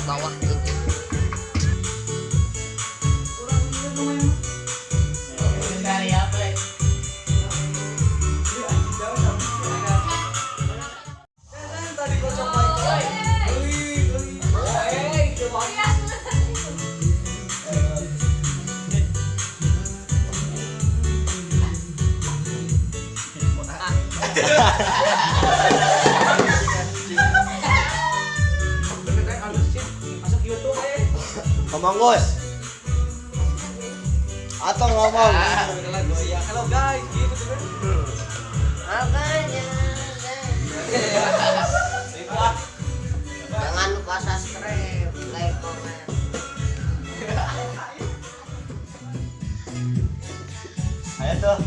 bawah ini. Ngomong Gus. Atau ngomong. Halo guys, gitu kan. Makanya. Jangan lupa subscribe, like, comment. Ayo tuh.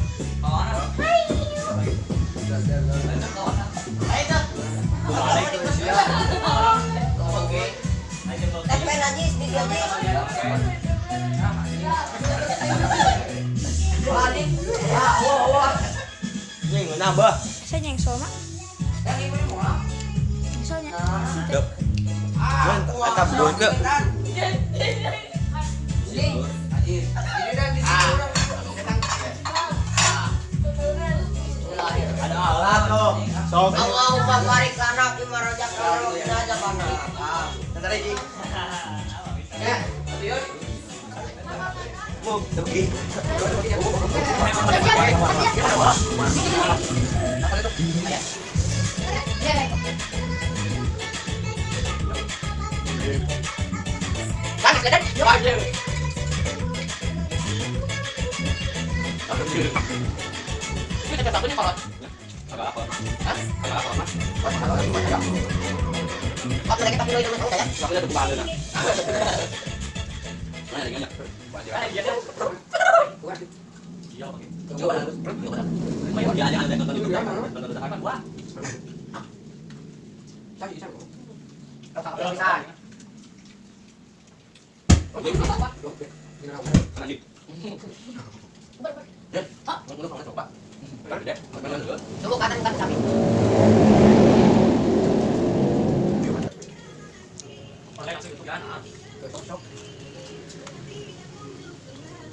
Nambah. Saya nyengsol mak. Nyengsolnya. Eta bodoh. Ada alat tuh. Sok. Allahumma barik lana fi ma razaqtana wa qina adzabannar. Bentar lagi. Ya. Mau pergi.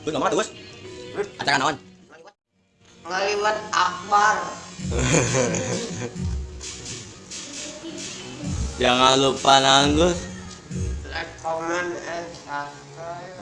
Gus ngomong tuh Gus. Acara naon? Ngaliwat akbar. Jangan lupa nanggus. Like, comment, and subscribe.